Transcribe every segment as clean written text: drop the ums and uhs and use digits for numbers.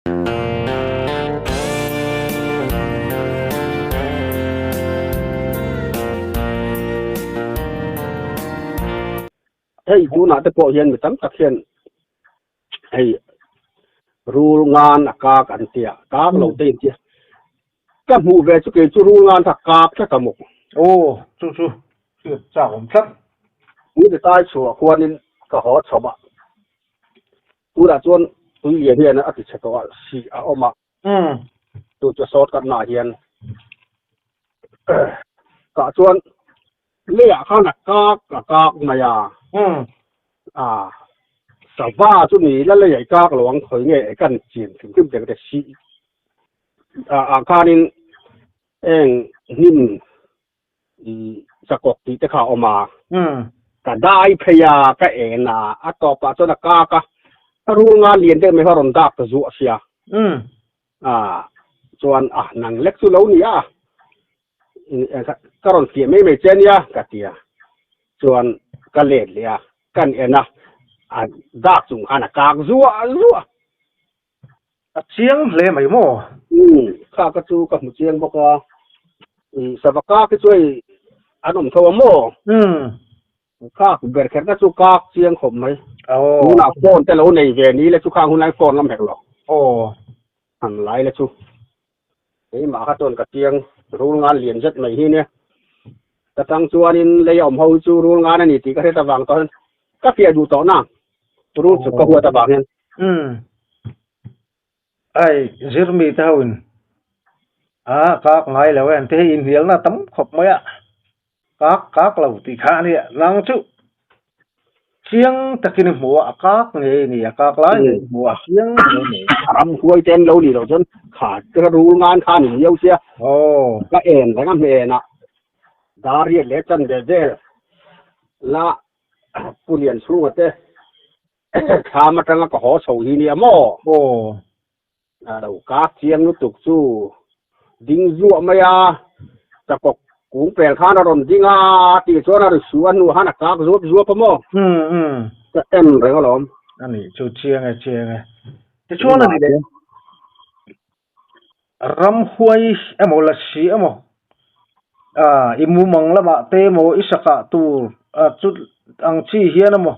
Hei tunah te pawh hian mi tam tak hian hei rul ngan a kak an tia kak lo te in tia ka hmuh ve chu kei chu rul ngan kha kak tlat a mawk. Aw chu chu hriat chak awm tlat. Tui tai chhuah khuanin ka haw chho a tunah chuan tui lian hian a ti chhe tawh a sih a awm a. Chu chu shortcut naah hian tah chuan leiah khan a kak a kak mai a a sava chu ni ila leiah i kak lo ang khawi nge kan chin hrim hrim te sih ah khanin eng hnim Sakawk tih te kha a awm a, ka dai phei a, ka en a, a tawpah chuan a kak a, ka rul nga lian deuh mai kha a rawn dak ta zuah sia. A chuan a nang lek chu lo ni a, ka rawn fiah mai mai che ania ka ti a, chuan ka let leh a, kan en a, a dak chung khan a kak zuah zuah. A chiang hle mai maw? Umm, kha ka chu ka hmu chiang bawk a. Umm, Savaka khi chu hei an awm tho a maw? Umm. Kha ber kher ka chu kak chiang khawp mai. Aw. Tunah phone te lo nei ve ni le chu khang hun lai phone ngam hek lo. Aw. Han lai le chu. Keimah kha chuan ka chiang rul ngan lian zet mai hi nia. Ka tang chuanin lei a awm ho hi chu rul ngan a ni tih ka hriat avang tawh hian ka fiah duh tawh na. Rul chuk ka huat avang hian. Umm. Ai zirmi te ho in a kak ngai lo e an ti hei inhnialna tam khawp mai a kak kak lo tih kha a nia nang chu chiang takin i hmu a a kak ngei a ni a kak lai ngei i hmu a chiang hle mai. Ram huai te an lo ni lo chuan kha ka rul ngan kha a ni miau sia ka en reng a hnenah dar riat leh chan ve vel la Pu Lianchhunga te Thlam atanga ka haw chho hi nia maw? Aw. A lo kak chiang lutuk chu ding zuah mai a, chakawk kung pel khan a rawn ding a tih chuan a ri su a hnuah khan a kak zuap zuap a maw? Umm umm. Ka en reng alawm. A nih chu chiang e chiang e. Tichuan a ni leh. Ramhuai emaw lasi emaw ah i mumang lamah te emaw i sakah tur ah chu ang chi hian emaw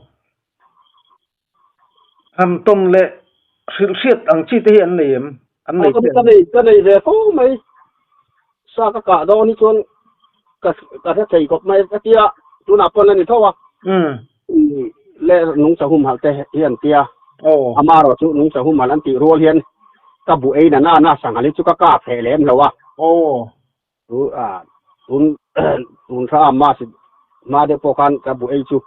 han tawn leh hrilh hriat ang chi te hi an nei em? An nei Ka nei ka nei ve fo mai sa ka kah dawn hi chuan ka ka hre thei khawp mai ka tia tunah pawn a ni tho a le nungcha humhalh te hi an tia amaherawh chu nungcha humhalh an tih rual hian ka bu ei na na sanghal hi chu ka kap hreh lem lo a tun tun thla a mass hma deuh pawh khan ka bu ei chu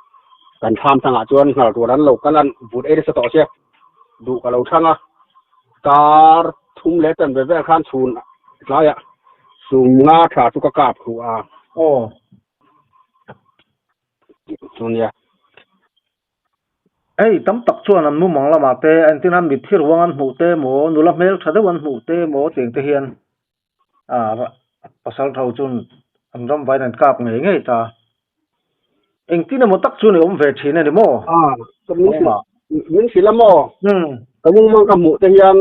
kan thlam thangah chuan nghal tur an lo kal a but ei nasa tawh sia duh ka lo thlang a kar thum leh tan ve vel khan chhun tlaiah sum nga tha chu ka kap thu a. Chu nia. Hei tam tak chuan an mumang lamah te entir an mitthi ruang an hmuh te maw nula hmel tha deuh an hmuh te maw tiang te hian ah pasal tho chuan an ram vaiin an kap ngei ngei ta. Engtin emaw tak chuan i awm ve thin a ni maw? Ah ka min hrilh min hrilh a maw? Ka mumang ka hmuh te hian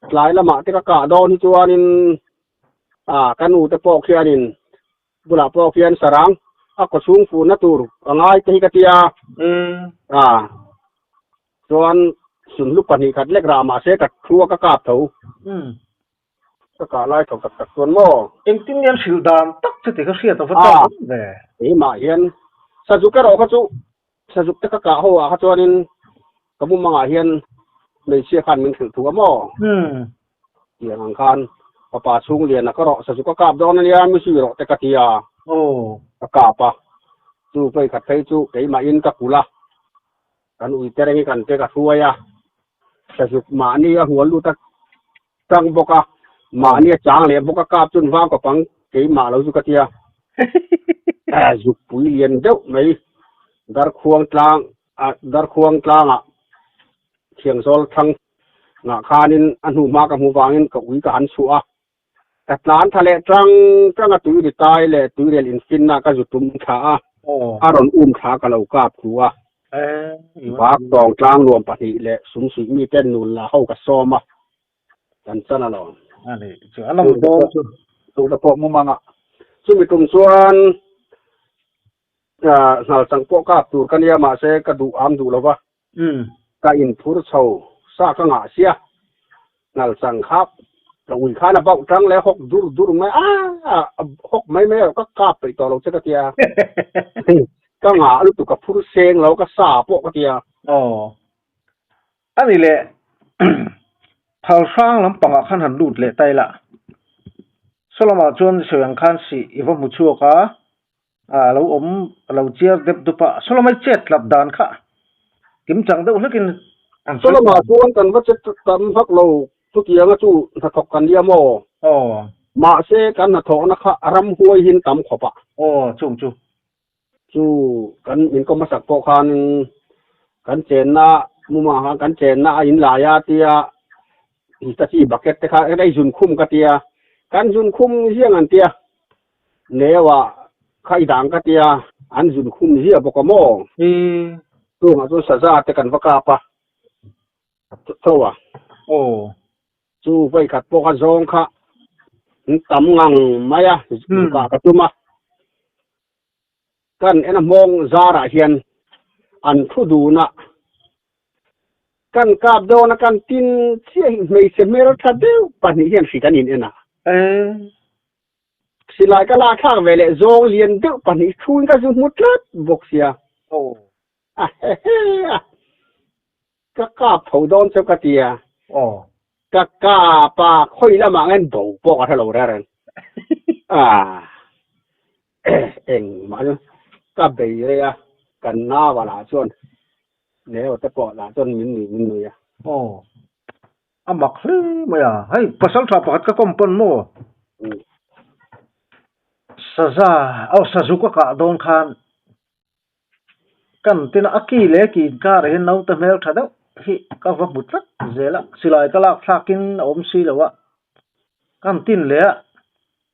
tlai lamah te ka kah dawn hi chuanin ah ka nu te pawh khianin Bulah pawh khian sarang a kaw chhung fuhna tur a ngai te hi ka tia. A chuan sunhlu pahnih khat lek rah mahse ka thu a ka kap tho. Ka kah lai tho tak tak chuan maw? Engtin nge an hrilh dan tak che tih ka hriat ava chak hle ve. Keimah hian sazuk erawh kha chu sazuk te ka kah ho ah kha chuanin ka mumangah hian hmeichhia khan min hrilh thu a maw? Tiang ang khan fapa chhung lian a ka rawh sazuk a kap dawn ania mi zui rawh te ka ti a, ka kap a, chu phei khat phei chu keimahin ka kulh a, kan ui te reng hi kan te ka hruai a, sazuk mahni a hual lut a tang bawk a, mahni a chang leh bawk a kap chuan vang ka pang keimah lo chu ka ti a, zuk pui lian deuh mai darkhuang tlang ah darkhuang tlangah thiangzawl thlang Ngah khanin a hnu hma ka hmu vangin ka ui ka han chhuah a, ka tlan tha leh tang tang a tui ri tai leh tuirel infinna ka zu tum thla a, a rawn um thla ka lo kap thu a. Bak tawng tlang nuam pahnih leh sumsuih mite nul la ho ka sawm a. Kan chan alawm. A ni chu a nawm dawn chu. Chu te pawh mumanga. Chumi tum chuan hnal chang pawh kap tur ka nia mahse ka duh am duh lova. Ka inphur chho sa ka ngah sia. Hnal chang kha ka ui khan a bauh tang leh hawk dur dur mai a hawk mai mai erawh ka kap peih tawh lo che ka tia. Ka ngah lutuk ka phur seng lo ka sa pawh ka tia. Aw. A ni leh, phal hrang lampangah khan han lut leh ta ila. Saw lamah chuan sawi ang khan sih i va hmu chhuak a, a lo awm a lo chiar dep dup a, saw lamah i chet tlat dan kha kim chang deuh hlekin an sawi. Saw lamah chuan kan va chet tam vak lo, chutianga chu hnathawk kan nia maw? Aw. Mahse kan hnathawkna kha ramhuai hin tam khawp a. Aw, chung chu. Chu kan min kawm hmasak pawh khan kan chenna mumah khan kan chenna a in lai a tia Hitachi bucket te kha ei zun khum ka tia kan zun khum ziang an tia neuah kha i dang ka tia an zun khum zia bawk a maw chungah chuan saza te kan va kap a tho a Chu vawikhat pawh kha zawng kha an tam ngang mai a, kah ka tum a. Kan en a hmawng zarah hian an thu dun a, kan kap dawn a, kan tin chiah hi hmeichhe hmeltha deuh pahnih hian hri kan in en a. Silai ka lak thlak ve leh zawng lian deuh pahnih thuin ka zu hmu tlat bawk sia. A he he a. Ka kap tho dawn chu ka ti a. Aw. Ka kap a, khawi lamah ngen bo pawh ka hre lo reng reng. Ah. Engmah chu ka bei rei a, kan nau lah chuan neu te pawh lah chuan min nui min nui a. Aw. A mak hle mai a. Hei pasal tha pakhat ka kawm pawn maw? Saza, aw sazuk a kah dawn khan Kan tina a ki leh ki inkar ah hian naute hmel tha deuh hi ka va hmu tlat zel a, silai ka lak thlakin a awm si lo a, kan tin leh a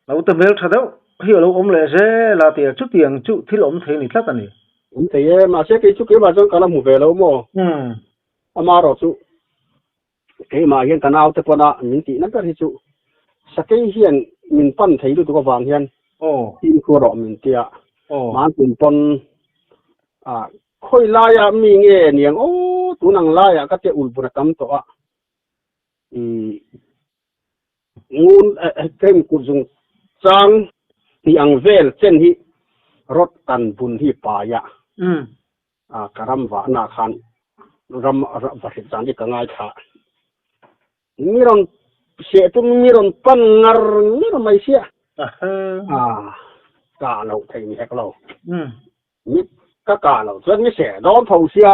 naute hmel tha deuh hi a lo awm leh zel a tia chutiang chu thil awm thei a ni tlat a ni. Awm thei e, mahse kei chu keimah chuan ka la hmu ve lo maw? Amaherawh chu keimah hian ka naute pawn a min tihna ber hi chu sakei hian min pan thei lutuk avang hian fimkhur rawh min tia mahn tum pawn ah khawi laia mi nge niang aw tun ang laiah ka tia ulh bun a tam tawh a ih ngun kem kut zung chang tih ang vel chen hi rawt tan bun hi paia A ka ram vahna khan ram va hrilh dan hi ka ngaithla. Mi rawn seh tum mi rawn pan ngar ngar mai sia. A kah loh theih ni hek lo. Mi ka kah loh chuan mi seh dawn tho sia.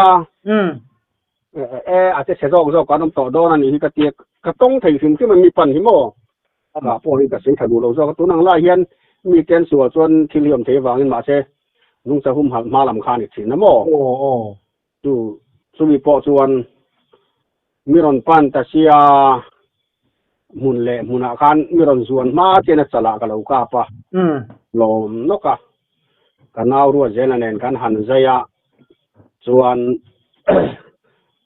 E a che chhe zawk zawk an awm tawh dawn a nih hi ka tia. Ka tawng thei hrim hrim a mi pan hi maw. Amah pawh hi ka sawi tha duh lo zawk a. Tun ang lai hian mi te an sual chuan thil hi awm thei avangin mahse Nungcha humhalh hma lam kha a ni thin a maw? Aw aw. Chu chumi pawh chuan mi rawn pan ta sia hmun leh hmunah khan mi rawn zuan hma chian a chalah ka lo kap a, lawm nawk a. Ka nau ruat zela nen kan han zai a, chuan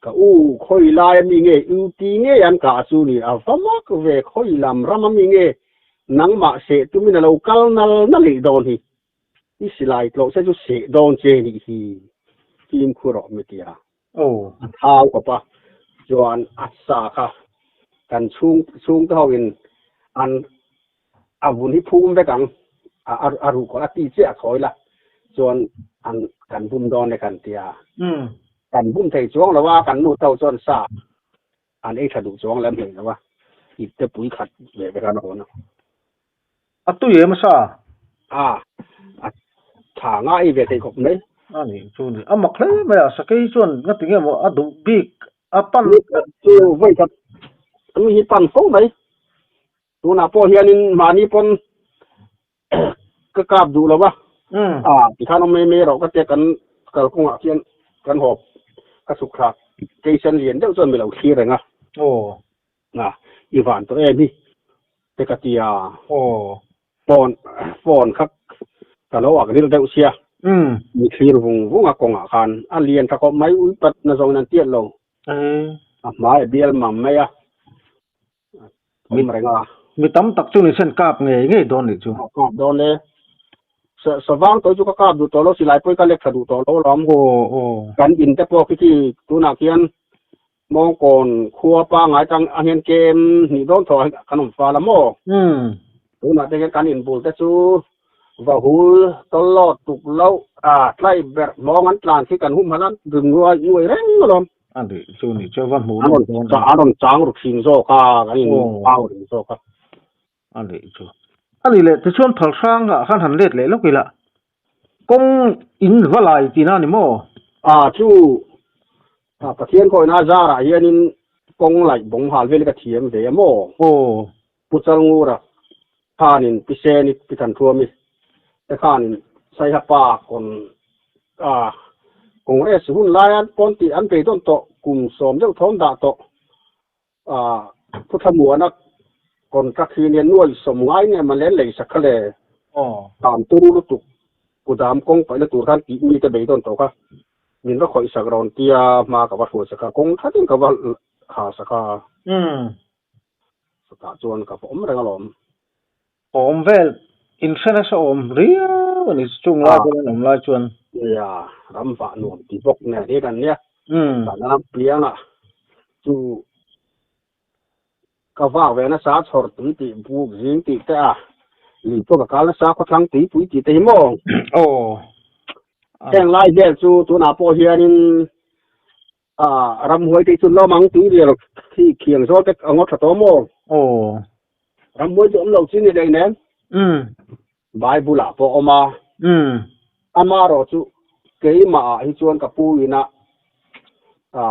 ka u khawi lai ami nge u ti ngei an kah chu ni a va mak ve khawi lam ram ami nge nangmah seh tumin a lo kal nal nal leh dawn hi. I silai tlawh che chu seh dawn che nih hi fimkhur rawh mi tia. A thau kawp a, chuan a sa kha kan chhung chhungte ho in an a vun hi phum vek ang a a ruh kawlh a ti chiah a khawi la chuan an kan bum dawn e kan tia. Kan bum thei chuang lo a, kan nu te ho chuan sa an ei tha duh chuang lem hlei lo a, ip te pui khat ve vek an awn a. A tui em asa? A, a tha nga ei ve thei khawp mai. A nih chu ni. A mak hle mai a, sakei chuan nga ti nge maw a duh bik a pan. Chu vawi khat mi hi pan fo mai. Tunah pawh hianin mahni pawn ka kap duh lo va. A tikhan awm mai mai rawh ka tia kan kalkawngah khian kan haw ka chhuk thlak keisen lian deuh chuan mi lo thlir reng a. Aw. A, i van tawh em hi te ka ti a. Aw. Phone, phone kha ka lo ak ril deuh sia. Mi thlir vung vung a kawngah khan a lian tha khawp mai ui pat na zawngin an tiat lo. A hmai a bial mang mai a. Awm reng a. Mi tam tak chu ni sen kap ngei ngei dawn nih chu. Kap dawn e. Savang tawih chu ka kap duh tawh lo, silai pawh ka lek tha duh tawh lo alawm. Aw aw. Kan in te pawh khi khi tunah khian Mawngkawn khua pangngai tang a hian kem hnih dawn thaw kan awm fal a maw? Umm. Tunah te hian kan inbul te chu Vahul, Tawllawt, Tukloh, Tlai berh hmawng an tlan khi kan humhalh a, rim nguai nguai reng alawm. A nih chu nih chu va hmuh nawm dawn a. A rawn chang ru thin zawk a, kan in pau reng zawk a. A nih chu. A nih leh tichuan phal hrang ah khan han let leh lawk ila. Kawng in va lai tihna a ni maw? A chu Pathian khawina zarah hianin kawng laih bawng hal vel hi ka thiam ve a maw? Aw. Pu Chalngura khanin Pi Seni Pi Thanṭhuami te khanin Saiha pa kawn a Congress hun laia pawn tih an beidawn tawh kum sawm deuh thawm dah tawh a Pu Thlamuana contract hi nia nuai sawm ngai nge maw len lei sak kha le tham turu lutuk kudam kawng paihna tur khan tih mite beidawn tawh kha min va khawih sak rawn tia hma ka va hruai sak a kawng thatin ka va ha sak a. Chutah chuan ka va awm reng alawm. Awm vel in hre nasa awm riau a ni chung lai chuan an awm lai chuan. Nia, ram vah nuam ti bawk nen hi kan nia. Kan ram pianga chu ka vak ve nasa chhawr tui tih buk zing tih te a, lui pawh ka kal nasa khawthlang tuipui tih te hi maw. Aw. Heng lai vel chu tunah pawh hianin A ramhuai te chu lawm ang tui rial khi khiang zawl te a ngaw tha tawh maw? Aw. Ramhuai chu awm lo chi ni leh nen. Umm. Bible ah pawh awm a. Umm. Amarawh chu keimah ah hi chuan ka pu ina a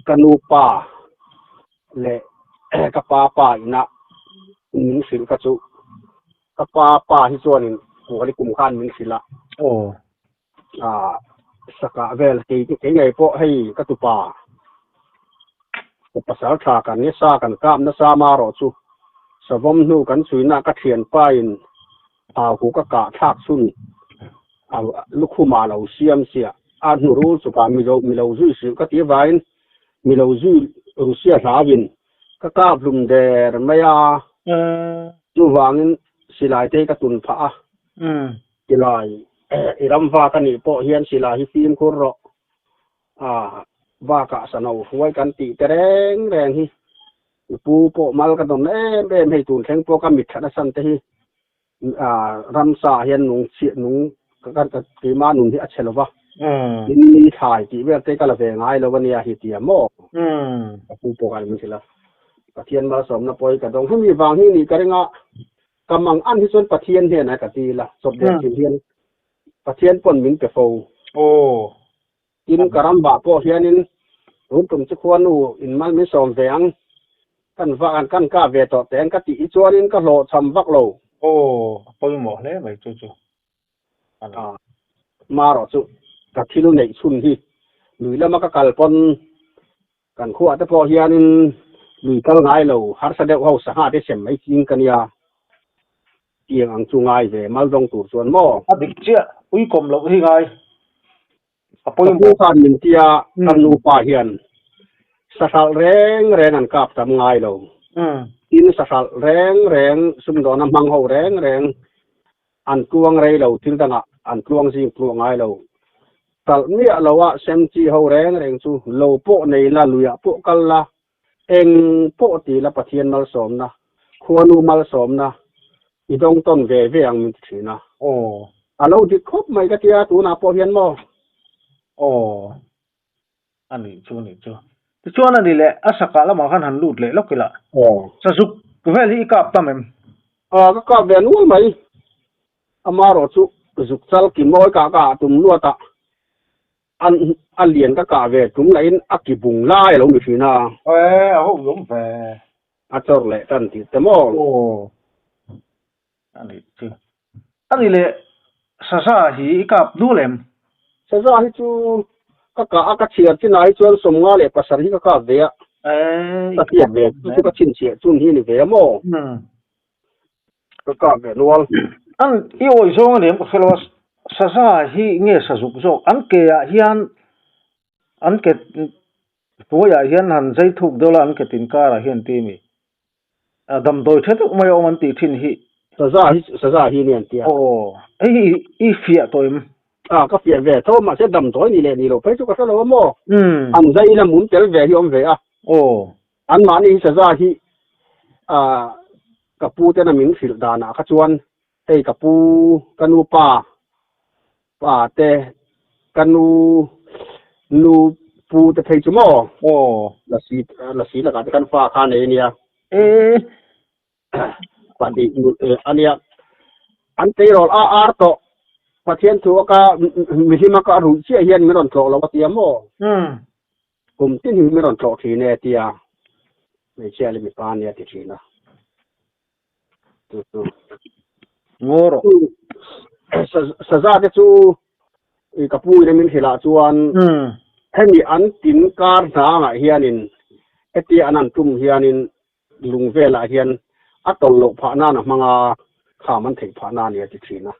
ka nu pa leh ka pa pa ina min hrilh kha chu ka pa pa hi chuanin kuhali kum khan min hrilh a. Aw. Ah sakah vel kei kei ngei pawh hei ka tupa ka pasal tha kan ni sa kan kap nasa marawh chu savawm hnu kan chhuina ka thianpa in au hu ka kah thlak chhun a lukhum ah lo siam chiah a hnu rul chukah milo milo zui hrilh ka tih avangin milo zui Russia hlauin ka kap hlum der mai a chuvangin silai te hi ka tun phah a. Silai i ram vak a nih pawh hian silai hi fimkhur rawh. A bakah sano hruai kan tih te reng reng hi i pu pawh mal ka dawn em em hei tun thleng pawh ka mit that asan te hi ramsa ah hian nung chhiah nung keimah nun hi a chhe lova tin ni thlai tih vel te ka la ve ngai lo a nia hi tia maw ka pu pawh khan min hrilh a Pathian malsawmna pawh hi ka dawng hemi vang hi nih ka ring a Ka mang an hi chuan Pathian hnenah ka ti ila, chawp leh thil hian Pathian pawn min pe fo. Aw. Tin, ka ram vah pawh hianin tun tum chu khuanu in mal min sawm ve ang, kan vah an kan kah ve tawh teh ang ka tih hi chuanin ka hlawhchham vak lo. Aw, a pawimawh hle mai chu chu. A, marawh chu ka thil neih chhun hi lui lama ka kal pawn Kan khuah te pawh hianin lui kal ngai lo harsa deuh ho sangha te sem mai ching ka nia. Tiang ang chu ngai ve mal dawng tur chuan maw? A dik chiah, ui kawm loh hi ngai. A pawimawh. Ka pu khan min tia kan nupa hian sahralh reng reng an kap tam ngai lo. Tin sahralh reng reng sumdawna hmang ho reng reng an tluang rei lo thil dangah an tluang zing tluah ngai lo. Talh miah lo a sem chi ho reng reng chu lo pawh nei la, luiah pawh kal la, eng pawh ti la Pathian malsawmna, khuanu malsawmna i dawng tawn ve ve ang min ti thin a. Aw. A lo dik khawp mai ka tia tunah pawh hian maw? Aw. A nih chu, a nih chu. Tichuan a ni leh, a sakah lamah khan han lut leh lawk ila. Aw. Sazuk vel hi i kap tam em? Aw, ka kap ve nual mai. Amarawh chu zuk chal ki mawi kah ka ah tum luat a, a lian ka kah ve tum lahin a ki bung lai a lo ni thin a. E, a ho lawm ve. A chawr leh tan tih te maw? Aw. A nih chu. A nih leh Saza hi i kap nual em? Saza hi chu ka kah a, ka chhiar chinah hi chuan 57 hi ka kap ve a. Ka hriat ve chu chu ka chhinchhiah chun hi ni ve a maw? Ka kap ve nual. An i awih zawng a ni em ka hre lo a, Saza hi nge Sazuk zawk? An ke ah hian an ke hnuaiah hian han zai thuk deuh la an ke tin karah hian ti mi? Damdawi tha deuh mai a awm an tih thin hi. Saza hi saza hi ni an tia. Aw, hei hi i fiah tawh em? A, ka fiah ve tho mahse damdawi ni leh ni lo phei chu ka hre lo a maw? An zai ina mun tel ve hi awm ve a. Aw. Anmahni hi saza hi a ka pu tena min hrilh danah kha chuan hei ka pu ka nu pa pa te ka nu nu pu te phei chu maw? Aw. Lasi lasi lakah te khan fa kha nei a nia. E. Pahnih a nia. An tleirawl a ar tawh Pathian thu a ka mihlima ka ruih chiah hian min rawn tlawh lo a tia maw? Kum tin hi min rawn tlawh thin e tia hmeichhia leh mipa ania ti thin a. Chu chu. Ngaw rawh. Saza te chu ka pu in min hrilh ah chuan hemi an tin kar hnangah hianin hetia an an tum hianin lung velah hian a tawlh loh phah nan a hmang a, kham an theih phah nan a ni a ti thin a.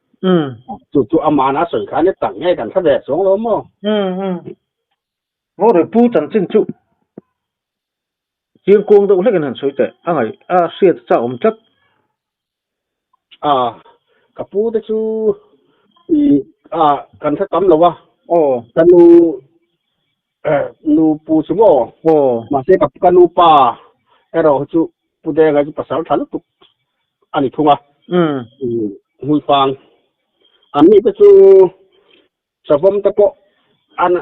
Chu chu amahna a sawi khan e tak nge kan hre ve chuang lo maw? Ngaw ri pu chanchin chu chiang kuang deuh hlekin han sawi teh a ngaih a hriat chak awm tlat. A, ka pu te chu i a kan hre tam lo a. Aw. Ka nu nu pu chu maw? Aw. Mahse ka ka nu pa erawh chu Pu Denga chu pasal tha lutuk a ni thung a. Hmuifang. An ni te chu Savawm te pawh an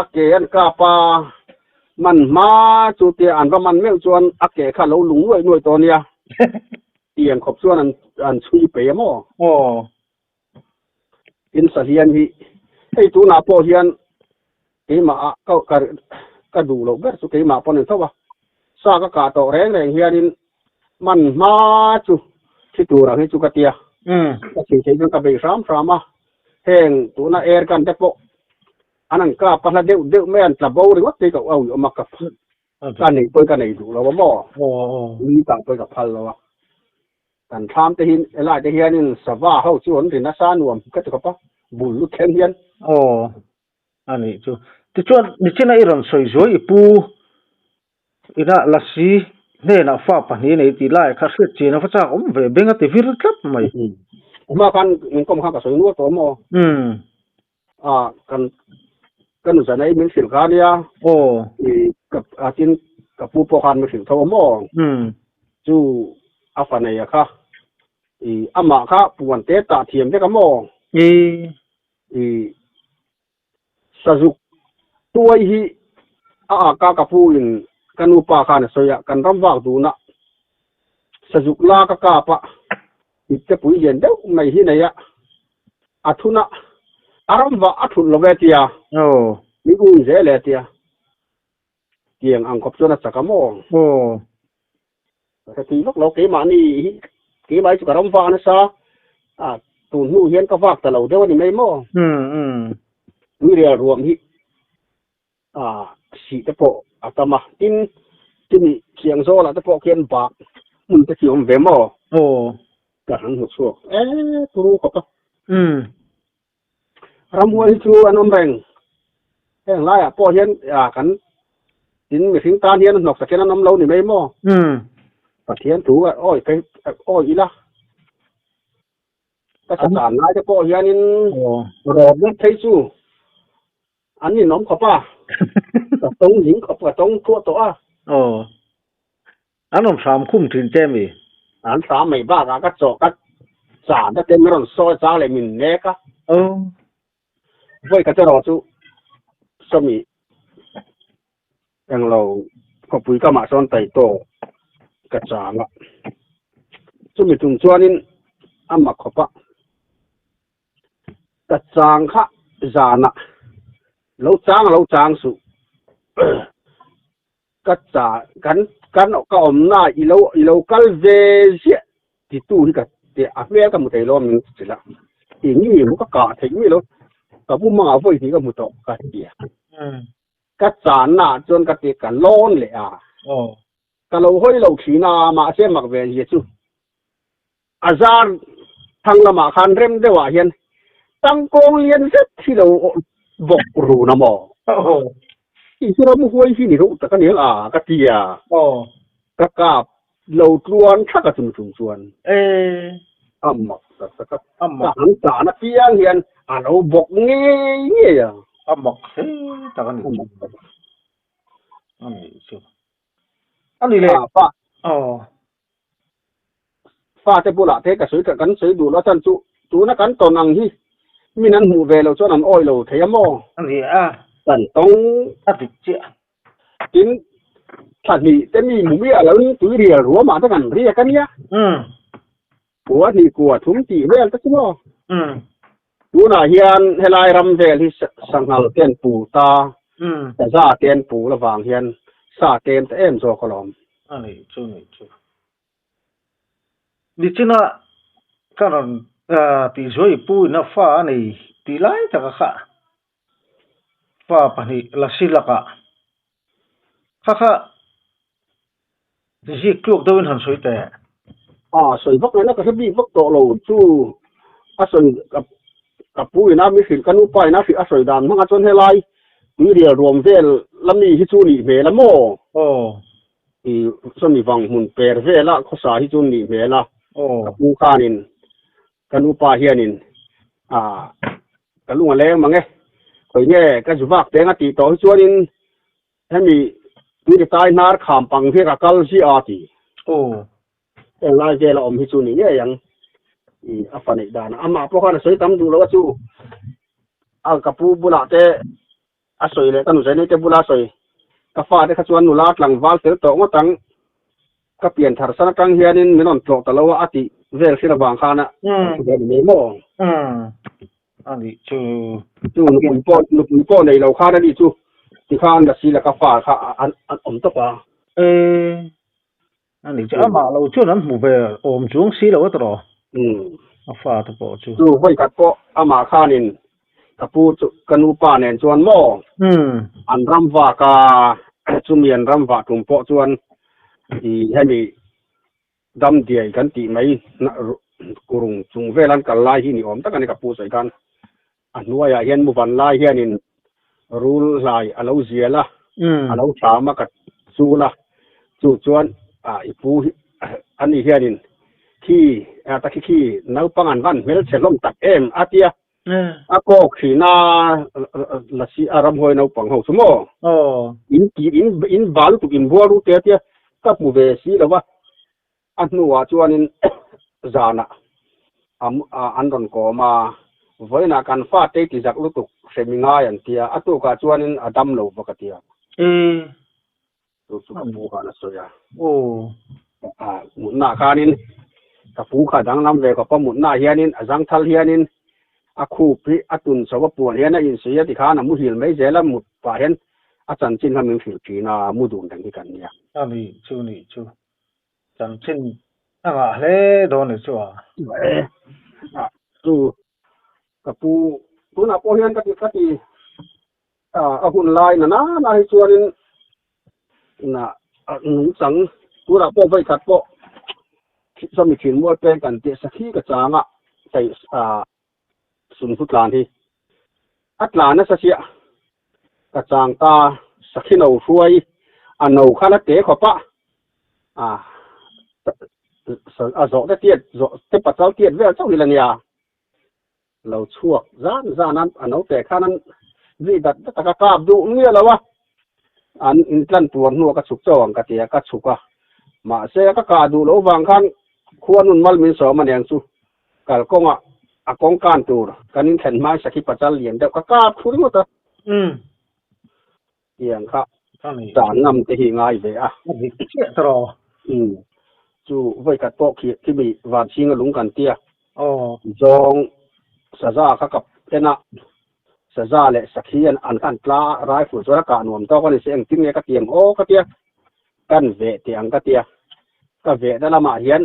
a ke an kap a, man hma chu tia an va man meuh chuan a ke kha a lo lung nuaih nuaih tawh a nia. Tiang khawp chuan an an chhui pei a maw? Aw. Tin Sahlian hi hei tunah pawh hian keimah ah ka ka ka duh loh ber chu keimah pawn an tho a, sa ka kah tawh reng reng hianin man hma chu thi tur ang hi chu ka tia. Ka chhui theih chuan ka bei hram hram a. Heng tuna air gun te pawh an an kap a hla deuh deuh mai an tla bo ringawt te hi ka au awm a ka ka neih pawhin ka nei duh lo a maw mi tah pawhin ka phal lo a kan thlam te hi helai te hianin sava ho chu an ri nasa nuam ka ti khawp a bul lut thleng hian. Aw a nih chu tichuan nichina i rawn sawi zuai i pu Ina Lasi hnenah fa pahnih nei tih lai kha hriat chian a va chak awm ve beng a ti vir tlat mai. Hma khan min kawm khan ka sawi nual tawh maw? A kan ka nu zanei min hrilh kha nia. Aw. I ka a tin ka pu pawh khan min hrilh tho a maw? Chu a fa nei a kha i amah kha puan te tah thiam vek a maw? I. I Sazuk tuai hi a ak a ka pu in ka nu pa khan a sawi a, kan ram vak dun a, sazuk la ka kap a, ipte pui lian deuh mai hi nei a, a thun a, a ram vah a thulh lo ve tia, min um zel e tia, tiang ang khawp chuan a chak a maw? Ka hre tui vak lo, keimahni hi keimah hi chu ka ram vak nasa a, tun hnu hian ka vak ta lo deuh a ni mai maw? Tuirial ruam hi a sih te pawh a tam a, tin chumi thiang zawlah te pawh khian bak hmun te khi a awm ve maw? Ka han hmu chhuak e turu khawp a. Ramhuai hi chu an awm reng. Heng laiah pawh hian kan tin mihring tan hian hnawk sakin an awm lo ni mai maw? Pathian thu awi phei awi ila. Ka satan lai te pawh hianin rawt ngawt phei chu an inawm khawp a. Ka tawng zing khawp ka tawng thuah tawh a. An rawn hram khum thin che mi? An hram mai bakah ka chaw ka chan a te min rawn sawi chang leh min nek a. Aw. Vawi khat erawh chu sawmi englo khawpui kamah sawn taitawk ka chang a. Chumi tum chuanin a mak khawp a. Ka chang kha zanah lo chang lo chang suh. Ka cha kan kan ka awmna i lo i lo kal ve ziah titu hi ka ti a hmel ka hmu thei lo a min ti la i ngi mu ka kah theih mi lo ka bu mangah vawi hnih ka hmu tawh ka ti a ka channa ah chuan ka ti ka lawn leh a ka lo hawi lo thin a mahse mak ve zia chu a zar thang lamah khan rem deuh ah hian tangkawng lian zet hi lo bawk run a maw? Tih chu ram huai hi ni reuh tak a ni ang a ka ti a, ka kap. Lo tluan thak a chung chung chuan. E. A mak tak tak a. A mak. Ka han tan apiang hian a lo bawk ngei ngei a. A mak hle tak a ni. A mak tak. A nih chu. A ni le. A fa. Aw. Fate bulah te ka sawi kan sawi duh lo a chan chu tuna kan tawn ang hi min an hmuh ve lo chuan an awi lo thei a maw? A ni a. Kan tawng. A dik chiah. Tin, thla hnih te mi hmu miah lo in tui rial ruamah te kan riak a nia. Kua hnih kua thum tih vel te chu maw? Tunah hian helai ram vel hi sanghal te an pu ta, saza te an pu avang hian sa tlem ta em zawk alawm. A nih chu nih chu. Nichina ka rawn tih zuai pu ina fa a nei tih lai taka kha fa pahnih lasi lakah kha kha Zik tluk deuhin han sawi teh. A sawi vak ngaihna ka hre bik vak tawh lo chu a sawi ka ka pu ina mi hrilh ka nupa ina hrilh a sawi dan hmangah chuan helai tuirial ruam vel la mi hi chu nih hmel a maw? Aw. I sawmi vang hmun per vela khawsa hi chu nih hmel a. Aw. Ka pu khanin ka nupa hianin a ka lung a leng mang e khawi nge ka zu vak teng a tih tawh hi chuanin Hemi tuiri tai hnar kham pang hi ka kal ziah a ti. Aw. Heng lai vela awm hi chu ni ngei ang. I a fa neih dan ah. Amah pawh khan a sawi tam duh lo a chu. A ka pu bulah te a sawi leh ka nu Zainei te bula a sawi. Ka fa te kha chuan nula tlangval fel tawh ngawt ang. Ka pian thar san atang hianin min rawn tlawh ta lo a a tih vel hrilh avang khan a thu ve a ni mai maw? Umm. A nih chu. Chu nupui pawh nupui pawh nei lo khan a nih chu tikhan Lasi laka fa kha an an awm tawp a. E. A nih chu amah lo chuan an hmu ve awm chuang si lo a tawh. Umm. A fa te pawh chu. Chu vawi khat pawh amah khanin ka pu chu ka nu pa nen chuan maw an ram vak a chumi an ram vah tum pawh chuan i hemi dam diai kan tih mai kurung chung vel an kal lai hi ni awm tak a ni ka pu sawi khan a hnuaiah hian muvan lai hianin rul hlai a lo zial a a lo hram a ka chul a chu chuan i pu hi ani hianin khi ta khi khi naupang an van hmelchhe hlawm tak em a tia a kawk thin a lasi a ramhuai naupang ho chu maw in tih in in bal tuk in bual ru te a tia ka hmu ve si lo va a hnuah chuanin zanah an rawn kawm a vawiinah kan fate ti zak lutuk hremi ngai an tia a tukah chuanin a dam lo bawk a tia. Chu chu ka pu khan a sawi a. A mutna khanin ka pu kha danglam ve khawp a mutna hianin a zangthal hianin a khup hi a tun chho a puan hian a insuih a tikhan a muhil mai zel a mut pah hian a chanchin kha min hrilh thin a mu dun reng hi kan nia. A ni chu ni chu chanchin a ngah hle dawn ni chu a. Chu ka pu tunah pawh hian ka ti ka ti A hun lai na nana hi chuanin na nungchang tunah pawh vawi khat pawh sawmi thin mual peng kan tih sakhi ka changa hei sumhnu tlan hi a tlan nasa chiah ka chang ta sakhi no hruai a no khan a te khawp a a zawh te tiat zawh te pachal tiat vel chauh hi la nia. Lo chhuak zan zan a, a naute khan an zui dat dat a, ka kap duh nge lo a, an intlan tuar hnuah ka chhuk chauh ang ka ti a, ka chhuk a, mahse ka kah duh loh vang khan khua nun mal min sawm a niang chu, kalkawngah a kawng kan tur kan inthlen hmain sakhi pachal lian deuh ka kap thu ringawt a. Tiang kha dan ngam te hi ngai ve a. A dik chiah ta rawh. Umm. Chu vawi khat pawh khi khimi van chhinga lung kan tia. Zawng saza kha ka en a, saza leh sakhi an an khan tla a, rifle chuan a kah nuam tawk a ni si engtin nge ka tiang aw ka tia. Kan veh teh ang ka tia. Ka vehna lamah hian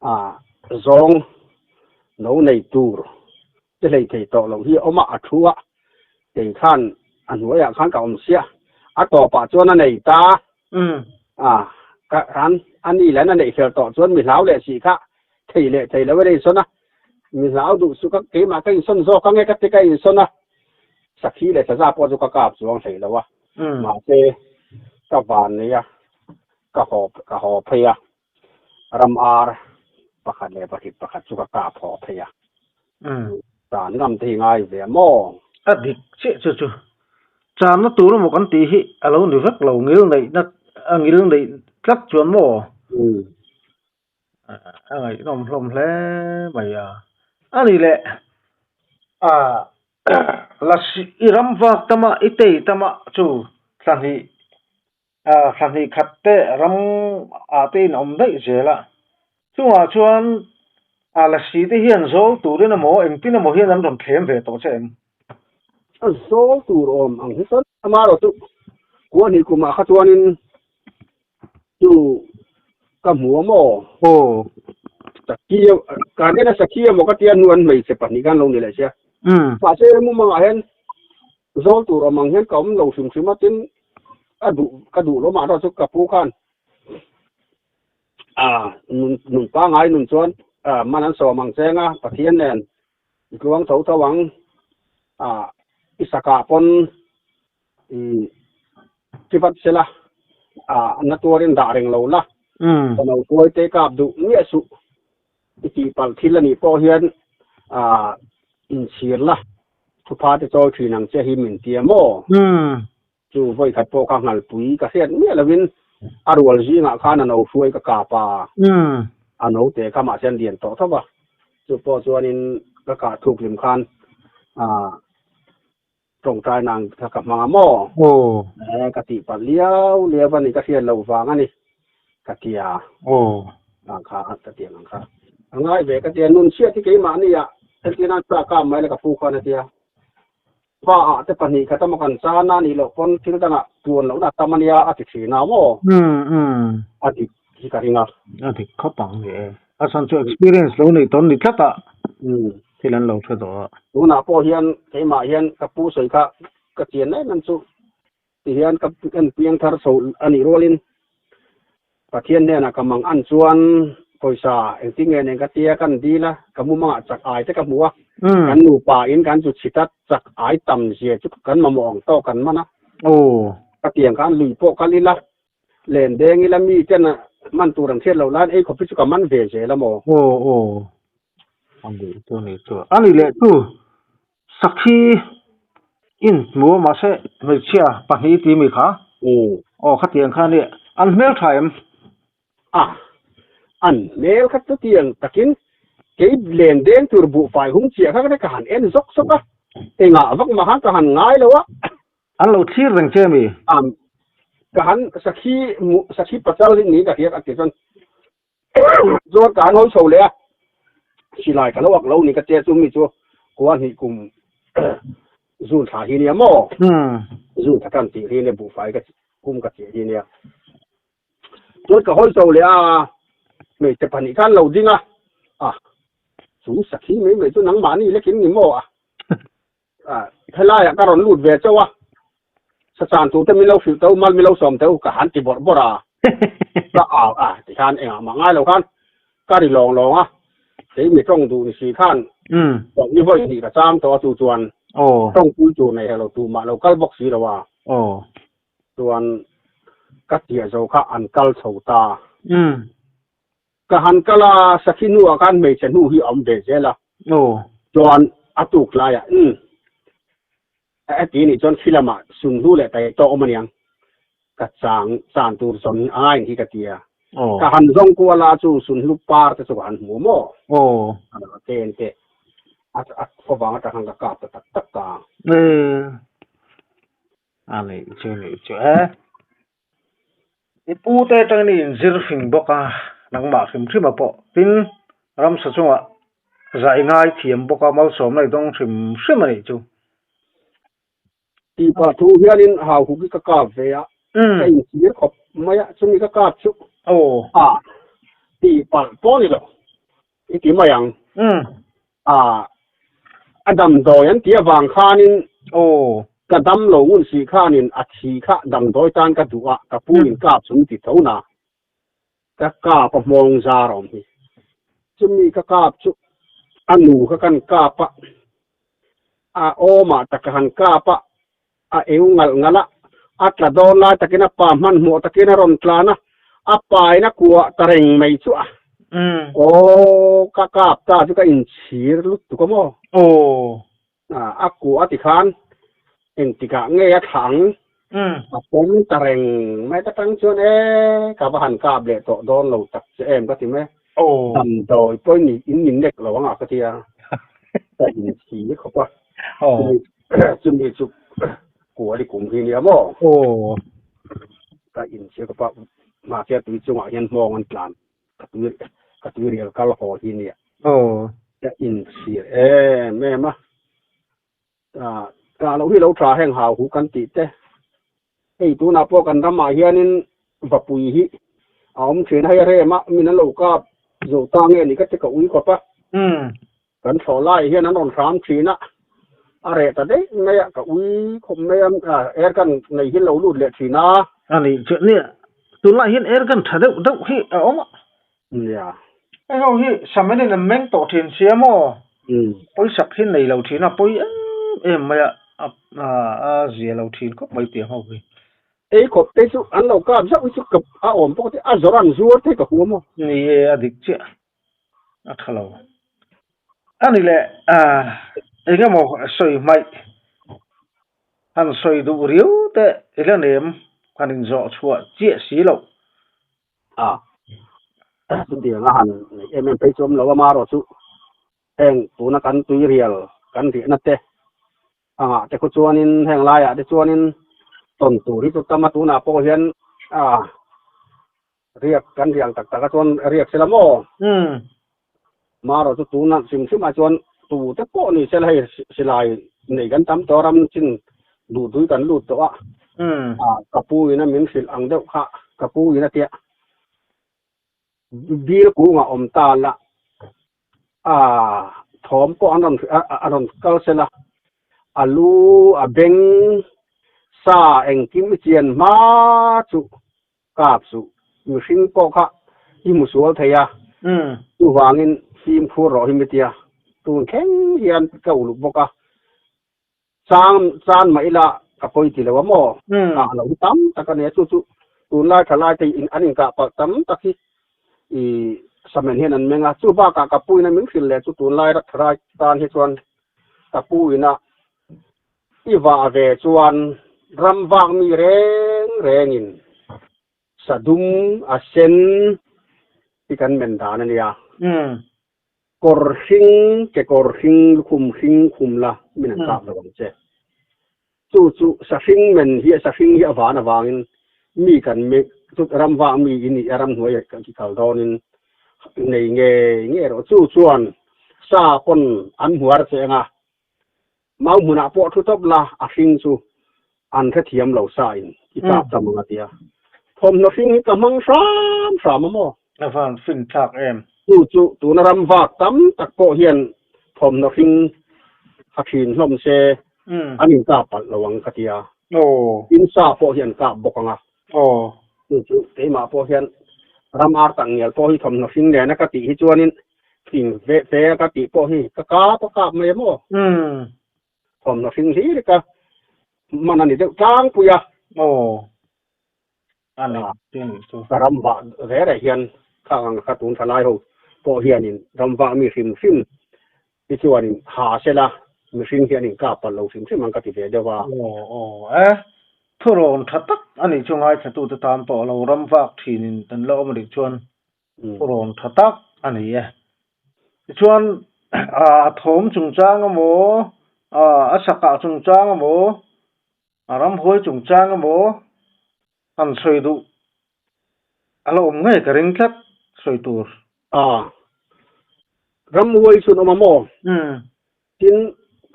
ah zawng no nei tur Che hlei thei tawh loh hi a awm a, a thu a, kei khan a hnuaiah khan ka awm sia, a tawpah chuan a nei ta a, ka khan a ni leh a neih fel tawh chuan mi hlau leh sih kha thei leh thei lo in a insawn a, mi hlau duh suh ka keimah ka insawn zawk ange ka ti ka insawn a, sakhi leh saza pawh chu ka kap chuang hlei lo a, mahse ka van nei a. Ka haw ka haw phei a, ram ar pakhat leh pahnih pakhat chu ka kap haw phei a. Chan ngam te hi ngai ve maw? A dik chiah chu chu. Channa tur emaw kan tih hi a lo ni vek lo, ngil neihna a ngil neih tlat chuan maw? A ngaihnawm hlawm hle mai a. A ni leh a Lasi i ram vak tama i tei tama chu thla hnih thla hnih khat te ram ah te in awm daih zel a. Chungah chuan a Lasi te hian zawl turin emaw engtin emaw hian an rawn thlem ve tawh che em? A zawl tur awm ang hi chuan amaherawhchu kuahnih kumah kha chuanin Chu ka hmu a maw? Aw. Sakhi kan en a sakhi emaw ka tia hnu an hmeichhe pahnih khan lo ni leh sia. Mahse mumangah hian zawl tur awm ang hian ka awm lo hrim hrim a tin a duh ka duh lo mah erawh chu ka pu khan a nun nun pangai nun chuan a man an sawm ang cheng a Pathian nen i tluang tho tho ang a i sakah pawn i chivat sela a na tuarin dah reng lo la ka lo tuai te kap duh miah suh i tih palh thil anih pawh hian a inchhir la thupha te chawi thin ang che hi min tia maw chu vawi khat pawh kha nghalpui ka hriat miah lovin a rual zingah khan a no hruai ka kap a a no te kha mahse an lian tawh tho va chu pawh chuanin ka kah thuk hlim khan a Tawngtai nang kha ka hmang a maw? Aw. Eh, ka tih palh liau liau a ni, ka hriat loh vang a ni, ka ti a. Aw. Ang kha, ka ti ang kha. A ngai ve ka ti a, nun chhiat hi keimahni ah entir nan sa kap mai la ka pu khan a ti a. Pa ah te pahnih khat emaw kan chan a nih loh pawn thil dangah tuan lohna a tam a nia a ti thin a maw? Umm umm. A dik hi ka ring a. A dik khawp ang ni e. A chhan chu experience lo neih tawn ni tlat a. Umm. Thil an lo hre tawh a. Tunah pawh hian keimah hian ka pu sawi kha ka chian em em chu ti hian ka en piang thar chho a nih rualin Pathian hnenah ka mang an chuan pawisa engtin nge nen ka tia kan dil a, ka mumangah chak ai te ka hmu a, kan nupa in kan chu chhit a, chak ai tam zia chu kan mamawh ang tawk kan man a. Ka tiang khan lui pawh kal ila, len deng ila mi ten man tur an hriat loh laiin ei khawp hi chu ka man ve zel a maw? Aw aw a nih chu a nih chu a ni leh chu sakhi in hmu a mahse hmeichhia pahnih i ti mi kha aw khatiang kha nia an hmel tha em? A an hmel kha chutiang takin kei len deng tur buhfai hung chiah kha ka han en zawk zawk a engah vak mah khan ka han ngai lo a. An lo thlir reng che mi? Am, ka han sakhi mu, sakhi pachal hi ni ka hriat a ti chuan chuan ka han hawi chho leh a, silai ka lo ak lo ni ka tia chu mi chu kua hnih kum zun thla hi nia maw? Zun thla tan tih hi nia buhfai ka kum ka chiah hi nia. Chuan ka hawi chho leh a, hmeichhe pahnih khan lo ding a, a chu sakhi mai mai chu nangmahni lekin ni maw a? Helaiah ka rawn lut ve chauh a, sachan tur te min lo hrilh teuh, mal min lo sawm teuh ka han ti bawrh bawrh a, ka au a tikhan engah mah ngai lo khan ka ri lawng lawng a, kei mi tawng duh ni si khan tawng ni vawi hnih ka chang tawh a chu chuan tawng pui tur nei hek lo tu mah lo kal bawk si lo a, chuan ka chiah zo kha an kal chho ta. Ka han kal a, sakhi hnuah khan hmeichhe hnu hi a awm ve zel a. Chuan a tuk laiah, Umm, a ti nih chuan khi lamah sun hnu leh tai tawk awm aniang, ka chang chan tur zawn a ngai hi ka ti a. Ka han zawng kual a, chu sun hlu par te chu ka han hmu maw? A lo ten teh, a khaw vang atang khan ka kap ta tak tak ta. A nih chu nih chu e. I pute atangin i inzir hring bawk a, nangmah hrim hrim a pawh. Tin, ramsa chungah zah i ngai thiam bawk a, malsawmna i dawng hrim hrim a nih chu. Tih pah thu hianin hau huk hi ka kap ve a, ka inchhir khawp mai a, chumi ka kap chu a tih palh pawh ni lo i ti mai ang. A a damdawi an tih avang khanin ka dam lo ngun si khanin a thi kha damdawi tan ka duh a, ka pu in kap chung ti tho na ka kap a hmawng zar awm hi. Chumi ka kap chu a nu kha kan kap a, a awmah tak ka han kap a, a eu ngalh ngalh a, a tla dawn lai takin a pa hmanhmawh takin a rawn tlan a, A paina kuah ta reng mai chu a. Aw ka kap ta chu ka inchhir lutuk a maw? Aw. A kuah a ti khan engtikah nge a thla ang? A pawm ta reng mai ta tang chuan e ka va han kap leh tawh dawn lo tak che em ka ti mai. Aw. Damdawi pawh in in min nek lo anga ka ti a. Ka inchhir khawp a. Aw. Chumi chu kuali kum hi nia maw? Aw. Ka inchhir khawp a. Mahse tui chungah hian hmawng an tlan. Ka tui ka tui rial kal haw hi nia. Aw. Ka inchhir em em a. Ah kah loh hi lo tha heng hau hu kan tih te. Hei tunah pawh kan ramah hianin vapui hi a awm thin a, hei a rem a, min an lo kap zo ta nge ni ka ti ka ui khawp a. Kan thlawh lai hian an rawn hram thin a, a reh ta daih mai a, ka ui khawp mai a, air gun nei hi lo lut leh thin a. A nih chuan nia, tunlai hian air gun tha deuh deuh hi a awm a. Nia. Hei ho hi Samenin an meng tawh thin sia maw? Pawisak hi nei lo thin a, pawi em em mai a, a zia lo thin khawp mai tiang ho hi. Ei khawp te chu an lo kap zauh hi chu ka a awm pawh te a zawrh an zuar te ka hua maw? Ni e, a dik chiah. A tha lo. A ni leh eng emaw sawi hmaih han sawi duh riau te i la nem han inzawh chhuah chiah si loh. A chutiang a han neih em em phei chu awm lo a marawh chu heng tuna kan tuirial kan riahna te angah te khu chuanin heng laiah te chuanin tawn tur hi chu tam a tunah pawh hian a Riak kan riang tak tak a chuan riak sela maw? Umm. Marawh chu tuna hrim hrim ah chuan tu te pawh ni sela hei silai nei kan tam tawh ram chin duh dui kan lut tawh a. Umm. Ah ka pu in a min hrilh ang deuh kha ka pu in a tia bil kungah awm ta la ah thawm pawh an rawn a rawn kal sela a lu a beng sa engkim i chian hma chu Kap suh, mihring pawh kha i hmu sual thei a, chuvangin fimkhur rawh hi mi tia tun thleng hian ka uluk bawk a, chang chan mah ila ka pawi ti lo a maw? Kah loh hi tam tak a nia, chu chu tunlai thalai te an inkah palh tam tak hi i samen hian an meng a, chu bakah ka pu ina min hrilh leh chu tunlai thalai tan hi chuan ka pu ina I vah ve chuan ram vak mi reng rengin sadum a sen hi kan men dan a nia. Kawr hring, kekawr hring, lukhum hring khum la min an kap lo ang che. Chu chu sahring men hi sahring hi a van avangin mi kan mi chu ram vak mi i nih a ramhnuai ah i kal dawnin nei ngei ngei rawh. Chu chuan sa pawn an hmuar che ang a, Mau hmunah pawh thu tawp la, a hring chu an hrethiam lo sa in i kap ta mang a tia. Thawmhnaw hring hi ka hmang hram hram a maw? A van fin thlak em? Chu chu tuna ram vak tam tak pawh hian thawmhnaw hring a thin hlawm se an inkap palh lo ang ka tia. Tin sa pawh hi an kap bawk ang a. Chu chu keimah pawh hian ram ar tak ngial pawh hi thawmhnaw hring nena ka tih hi chuanin Thing ve te ka tih pawh hi ka kap a kap mai a maw? Thawmhnaw hring hlir ka hman a ni deuh tlangpui a. Aw. A ni te ni chu. Ka ram vah ve reh hian khang ang kha tun tha lai ho pawh hianin ram vah mi hrim hrim hi chuanin ha sela mihring hian in kap palh lo hrim hrim ang ka ti ve deuh a. Aw aw e. Thurawn tha tak a nih chu ngaithlatute tan pawh lo ram vak thinin kan la awm rih chuan Thurawn tha tak a ni e. Tichuan a thawm chungchang emaw, a sakah chungchang emaw, a ramhuai chungchang emaw han sawi duh a la awm ngei ka ring tlat sawi tur. A ramhuai chu an awm a maw? Tin,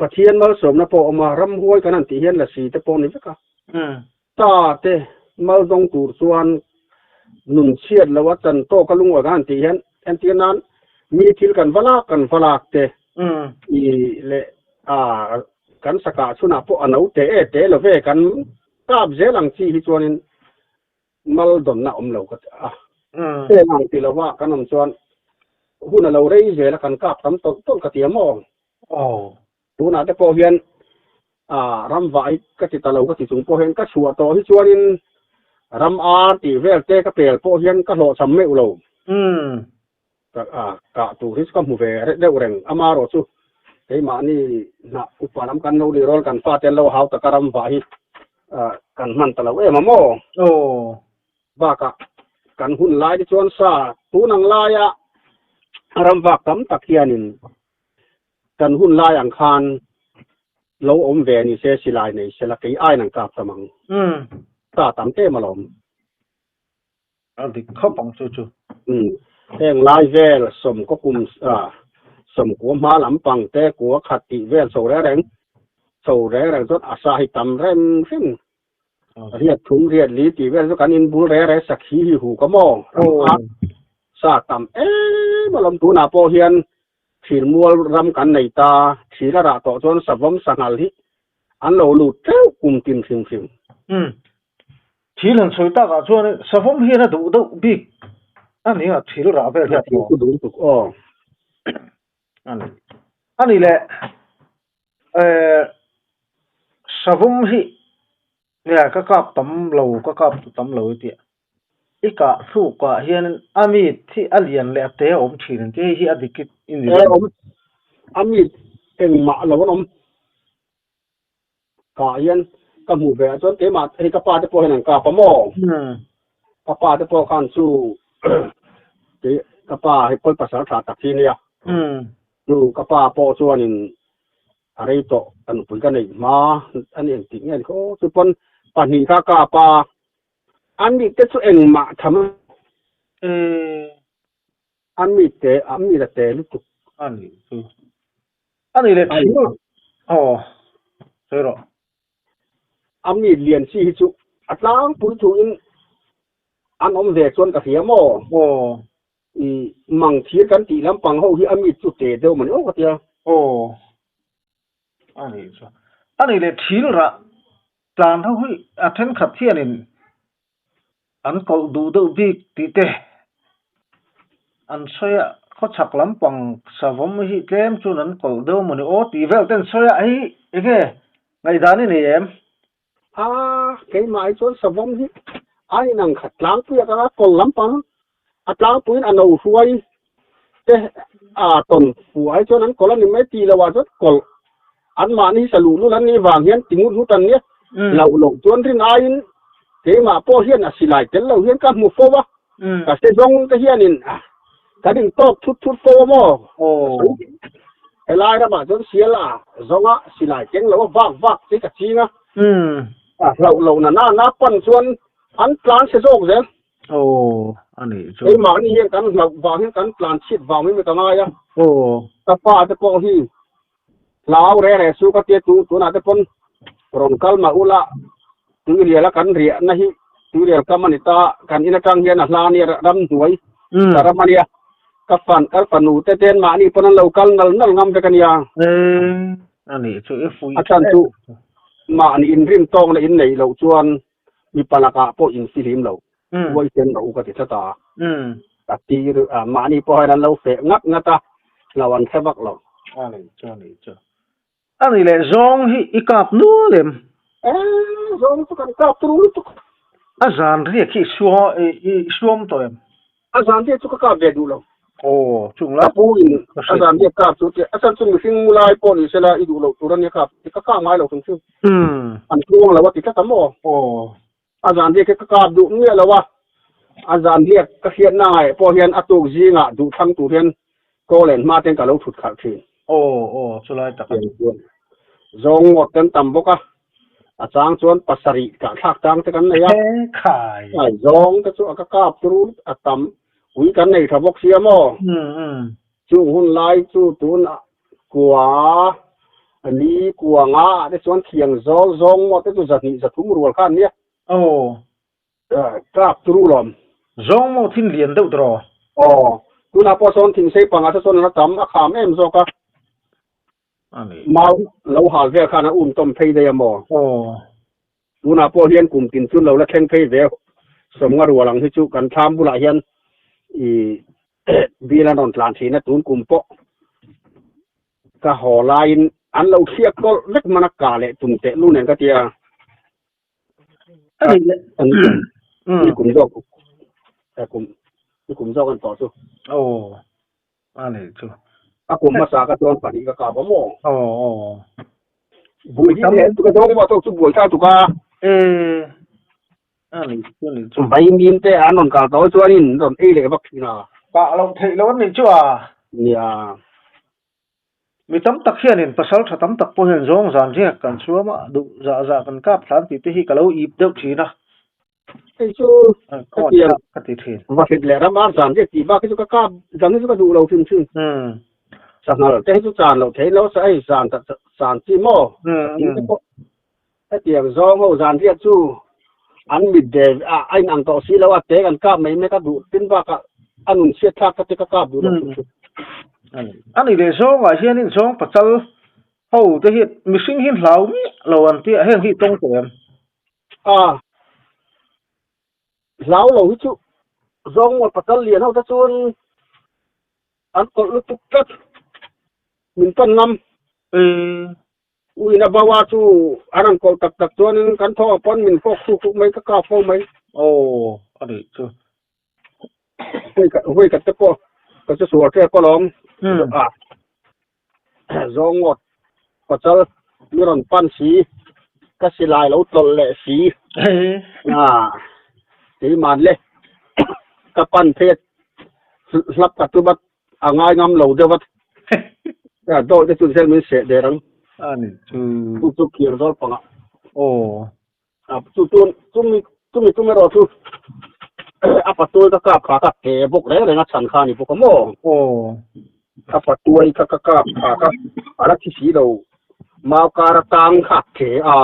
Pathian malsawmna pawh a awm a, ramhuai kan han tih hian lasi te pawh a ni vek a. Ta te mal dawng tur chuan nun chhiat lo a chan tawk a lungawi kan han tih hian entir nan mi thil kan va lak kan va lak te i leh a kan sakah chhunah pawh a no te e te lo ve kan kap zel ang chi hi chuanin mal dawnna awm lo ka ti a. Heng ang ti lova kan awm chuan hun a lo rei zel a kan kap tam tawlh tawlh ka ti a maw? Tunah te pawh hian ram vah hi ka ti ta lo ka ti chung pawh hian ka chhuah tawh hi chuanin Ram ar tih vel te ka pel pawh hian ka hlawhchham meuh lo. Ka kah tur hi chu ka hmu ve deuh reng. Amaherawh chu keimahni hnah upa lam kan lo nih rual kan fate an lo hau taka ram vah hi kan hman ta lo em a maw? Bakah kan hun lai te chuan sa tun ang laia ram vak tam tak hianin kan hun lai ang khan lo awm ve ni se silai nei sela kei aiin an kap tam ang. Sa tam em alawm. A dik khawp ang chu chu. Umm heng lai vel sawmkaw kum sawmkua hma lampang te kua khat tih vel chho reng reng chho reng reng chuan a sa hi tam rem rem riat thum riat li tih vel chu kan in bul reng reng sakhi hi hu ka maw ram a sa tam em alawm tunah pawh hian thil mual ram kan nei ta thil a rah tawh chuan savawm sanghal hi an lo lut teuh kum tin hrim hrim. Umm Thil han sawi takah chuan savawm hian a duh deuh bik a ni a, thil rah vel hian. Thil chu duh tuk aw. A ni. A ni le, eh, savawm hi nia ka kap tam lo, ka kap tu tam lo i tih a. I kah thlukah hian a mit hi a lian leh a te a awm thin ang tih hi a dik i ni lo. Awm, a mit engmah lo an awm. Kah hian ka hmuh ve ah chuan keimah hei ka pa te pawh hian an kap a maw? Ka pa te pawh khan chu kei ka pa hei pawl pasal tha tak hi nia. Chu ka pa pawh chuanin a rei tawh ka nupui ka neih hma a ni engtik nge ni khaw chu pawn pahnih kha kap a an nih te chu engmah tham a mi te a mi la te lutuk. A nih chu. A nih leh thil aw sawi rawh. A mi lian chi hi chu a tlangpui thu in an awm ve chuan ka hria maw? Aw. I mang thir kan tih lampang ho hi a mi chu te deuh mawni aw ka tia. Aw. A nih chu. A nih leh thil rah tlan ho hi a thenkhat hianin An kawlh duh deuh bik tih te an sawi a, khawchhak lampang savawm hi tlem chuan an kawlh deuh a mawni aw tih vel te an sawi a, hei enge ngaihdan i nei em? A, keimah hi chuan savawm hi a inang khat tlangpui a kang a, kawlh lampang a tlangpuiin a no hruai te a tawn fuh ai chuan an kawlh a ni mai tih loh ah chuan kawlh anmahni hi sa luh lul an nih vang hian ti ngut ngut an nia loh loh chuan rin aiin keimah pawh hian a silai tel lo hian ka hmu fo a ka se zawng te hianin kan intawk thut thut fo a maw helai ramah chuan sial a zawnga silai keng lo a vak vak te ka ching a hlauh loh na na na pan chuan an tlan se zawk zel. Aw, a nih chu. Keimahni hian kan hlauh vang hian kan tlan chhit vang hi mi ka ngai a. Aw. Ka pa te pawh hi hlau re re su ka tia tu tunah te pawn rawn kal mah ula tuirial a kan riahna hi tuirial kam a ni ta kan in atang hian a hla ania ram hnuai ka ram ania ka fan ka fanu te ten mahni pawn an lo kal nal nal ngam vek ania. Ee, a nih chu i fui A chhan chu mahni inrin tawkna in neih loh chuan Mipa lakah pawh in fihlim lo, uai sen rawh u ka ti tlat a. Ka tir a, mahni pawh hian an lo feh ngat ngat a, lo an hre vak lo. A nih chu, a nih chu. A nih leh zawng hi i kap nual em? E, zawng chu kan kap turu lutuk. A zan riak hi i suam tawh em? A zan riak chu ka kap ve duh lo. Aw, chung lai. Ka pu in a zan riak kap chu tih a chhan chu mihring lai pawh ni sela i duh loh tur a nia kap ka kap ngai lo chung chu. An tluang lo a ti tlat a maw? Aw. A zan riak hi ka kap duh miah lo a, a zan riak ka hriatna ngaih pawh hian a tuk zingah duh thlang tur hian kaw len hma ten ka lo thut khalh thin. Aw, aw, chulai tak a. Zawng ngawt ten tam bawk a, A chang chuan pasarih kahthlak tang te kan nei a. He khai. Ai zawng te chu a ka kap tur a tam ui kan nei tha bawk sia maw. Chung hun lai chu tun kua li kua nga ah te chuan thiang zawl zawng maw te chu zahnih zathum rual kha an nia. Aw. Kap turu lawm. Zawng maw thin lian deuh tawh. Aw. Tunah pawh sawn thing sei pangah te chuan a la tam a kham em zawk a. Mau lo hal vel khan a um tawm phei daih a maw? Aw. Tunah pawh hian kum tin chu lo la thleng phei ve sawmnga rual ang hi chu kan thlam bulah hian i bill an rawn tlan thin a, tun kum pawh ka haw laiin an lo thliak tawlh vek hman a, ka leh tum teh lu nen ka tia. A ni le. Nikum zawk kum nikum zawk an tawh chu. Aw a nei chu. A kum hmasa ka chuan pahnih ka kap a maw? Aw aw. Buai hi leh tuka zawng maw tawk chu buai thlak tuk a. E a nei chu nei chu. Vaimim te an rawn kal tawh chuanin rawn ei leh vak thin a. Kah loh theih loh an nih chu a. Nia. Mi tam tak hianin pasal tha tam tak pawh hian zawng zan riak kan chhuam a, duh zah zah kan kap thlan tih te hi ka lo ip deuh thin a. Hei chu ka tiang ka ti thin. Va hrit leh ram ar zan riak tih bak hi chu ka kap zan hi chu ka duh lo hrim hrim. Sanghal te hi chu chan loh thei lo sa hei zan zan chi maw? Tih te pawh hetiang zawng ho zan riak chu an mit ve a inang tawh si lo a, te kan kap mai mai ka duh tin bakah a nun chhiat thlak kha te ka kap duh lo hrim hrim. A ni leh zawngah hianin zawng pachal ho te hi mihring hi hlau miah lo an tia heng hi tawng tawh em? A hlau lo hi chu zawng maw pachal lian ho te chuan an kawlh lutuk tlat min pan ngam. Uina bawa chu a rawn kawlh tak tak chuanin kan thaw ah pawn min fawk hruk hruk mai ka kap fo mai. Aw a nih chu. Vawi khat te pawh ka chu sual ṭep alawm. A zawng ngawt pachal mi rawn pan si ka silai lo tlawlh leh si. A keiman le ka pan phei a hlap ka tum a A ngai ngam lo deuh a, dawih te chu zel min seh der ang. A ni chu. Chu chu phir zawl pangah. Aw. A chu chu chumi chumi tum erawh chu a patuai ka kap kha ka ke bawk reng reng a chhan kha a ni bawk a maw? Aw. A patuai kha ka kap kha ka a la thi si lo. Mau kar atang kha a ke a,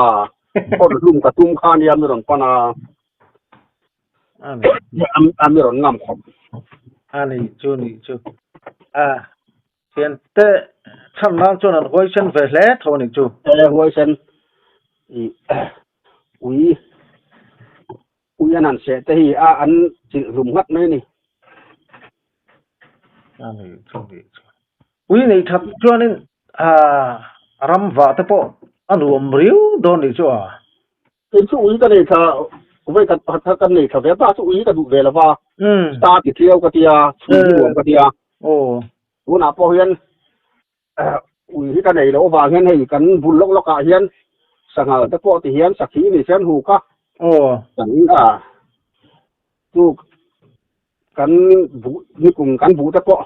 phawrh hlum ka tum kha a nia mi rawn pan a. A mi rawn ngam khawp. A ni chu ni chu. A thian te chhan nan chuan an huaisen ve hle tho a ni chu. E huaisen i ui ui an han seh te hi a an chilh hlum nghat mai a ni. A ni chu ni chu. Ui nei that chuanin a ram vah te pawh a nuam riau dawn ni chu a. Kei chu ui ka nei tha, vawi khat pakhat kha kan nei tha ve ta chu ui ka duh ve lo va, star ti tliau ka tia, chhun hi nuam ka tia. Tunah pawh hian ui hi ka nei loh avang hian hei kan bul lawk lawkah hian sanghal te pawh ti hian sakhi ni hian huk a, kan a chu kan buh nikum kan buh te pawh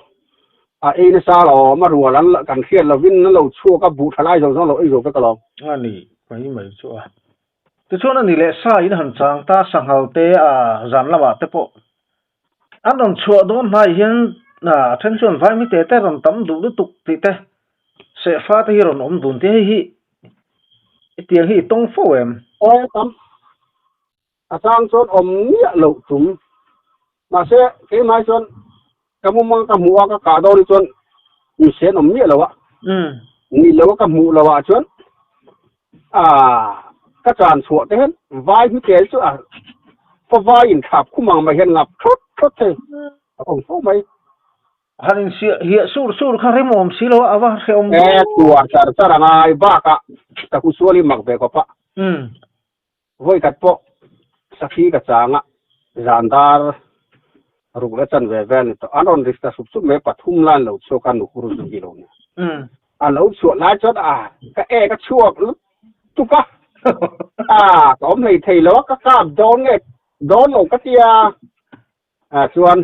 a ei nasa lo awm a rual an kan hriat lovin a lo chhuak a buh tha lai zawng zawng lo ei zo vek alawm. A ni mai mai chu a. Tichuan a ni leh sa in han chang ta sanghal te a zan lamah te pawh an rawn chhuah dawn hnai hian a then chuan vaimi te te rawn tam duh lutuk tih te sehfa te hi rawn awm dun te hei hi hetiang hi i tawng fo em? Aw tam. A chang chuan awm miah loh tum. Mahse, keimah hi chuan ka mumang ka hmuh a, ka kah dawn hi chuan misen awm miah lo a. Ni lo a ka hmuh loh ah chuan aah ka chan chhuah te hian vai hmi tel chu a fa vai in thlap khum ang mai hian ngap thawt thawt thei a awm fo mai. Han in siah hiah sur sur kha rem awm si lo a, a va hrehawm E tuar char char a ngai bakah ka husual hi mak ve khawp a. Vawi khat pawh sakhi ka chang a, zan dar ruk leh chan ve vel ni tawh. An rawn ri ta sup sup mai, pathum lai an lo chhuak a, nuhur zu hi lo nia. A lo chhuah lai chuan a ka ek a chhuak lutuk a, a ka awm hlei thei lo a, ka kap dawn nge dawn lo ka tia, chuan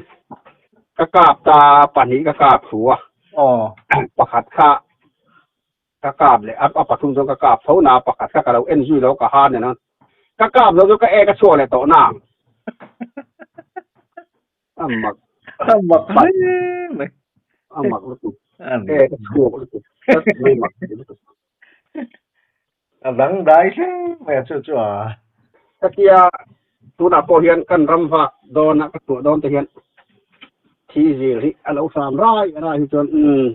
ka kap ta pahnih ka kap thu a, pakhat kha Ka kap leh a a pathum chuan ka kap tho na pakhat kha ka lo en zui lo ka ha nen a ka kap lo chu ka ek a chhuak leh tawh na a mak a mak hle mai a mak lutuk ek a chhuak lutuk mai mak lutuk a dang dai hle mai a chu chu a ka tia tunah pawh hian kan ram vak dawn a ka chhuah dawn te hian thi zir hi a lo hram rai rai hi chuan umm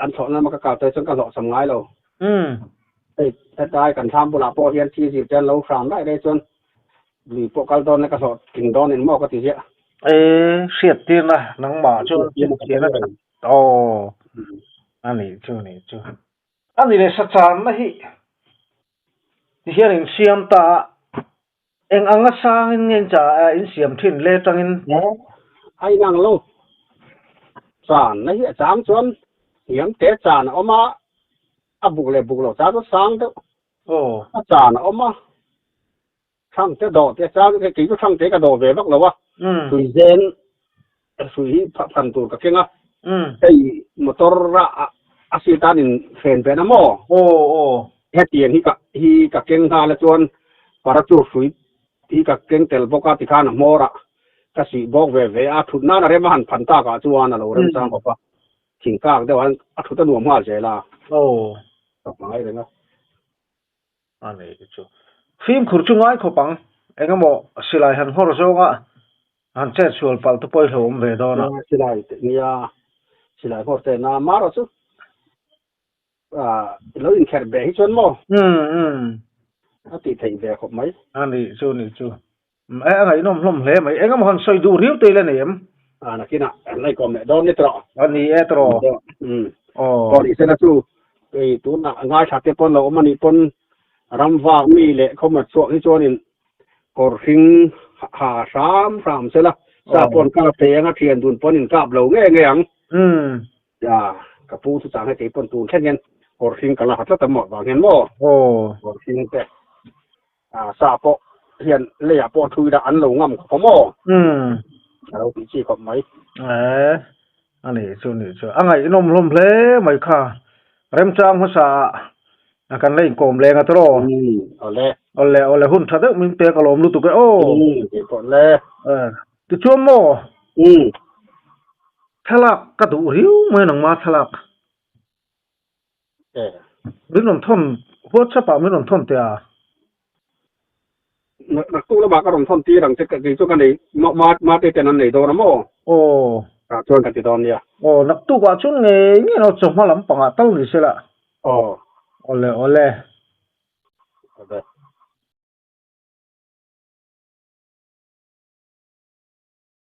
an thlawh na ka kal te chuan ka hlawh cham ngai lo hei hetlai kan thlam bulah pawh hian thi zir te an lo hram daih daih chuan lui pawh kal dawn ka hlawh tling dawn in maw ka ti ziah e hriat tirna nangmah chuan hriat tirna aw ani chu ni chu ani leh sachanna hi tihian insiam ta a. Eng anga sangin nge in cha in siam thin le tangin? A inang lo. Chan na hi a chang chuan hniam te chan a awm a, a buk leh buk lo chang chu sang deuh a chan a awm a. Thang te dawh te chang kei chu thang te ka dawh ve vak lo a, hrui zen hrui hi phan tur ka keng a, hei motor a a seat an in hren ve na maw? Hetiang hi ka hi ka keng nghal a chuan parachute hrui hi ka keng tel bawk a tikhan a hmawr ah ka sih bawk ve ve a, thut nan a rem a han phan tak ah chuan a lo rem chang khawp a, thing kak deuh ah a thut a nuam nghal zel a, ka hmangaih reng a. A nei te chu fimkhur chu ngai khawp ang. Engemaw silai han nghawr zawnga han chet sual palh te pawh i hlauhawm ve dawn a. Silai te nia silai nghawr te na marawh chu i lo inkherh ve hi chuan maw? Umm umm. A tih theih ve khawp mai. A nih chu nih chu. E a ngaihnawm hlawm hle mai. Engemaw han sawi duh riau te ila nei em? A nakinah an la ikawm leh dawn ni tawh. A ni e tawh. Umm. Aw ni sela chu kei tunah ngaithla te pawn lo awm anih pawn ram vak mi leh khawmar chhuak hi chuanin kawr hring ha hram hram sela sa pawn kap thei anga thian dun pawn in kap lo nge nge ang. Umm. A ka pu chu chang hei kei pawn tun thleng hian kawr hring ka la ha tlat a maw vang hian maw. Aw. Kawr hring te. A sa pawh hian leiah pawh thui dah an lo ngam khawp a maw? Umm. A lo tih chi khawp mai. E, a nih chu nih chu. A ngaihnawm hlawm hle mai kha. Remchang hmasa ah kan la inkawm leng a tawh. Umm, awle. Awle, awle hun tha deuh min pek alawm lutuk e aw. Umm, tih pawh le. E, tichuan maw? Umm. Thlalak ka duh riau mai nangma thlalak. Min rawn thawn WhatsApp ah min rawn thawn teh a. Naktuk lamah ka rawn thawn tir ang che kei chu ka nei ma ma te ten an nei dawn a maw? Aw. Tah chuan ka ti dawn nia. Aw naktuk ah chuan ngei ngei lo chawhma lampang ah tal ni se la. Aw. Awle awle.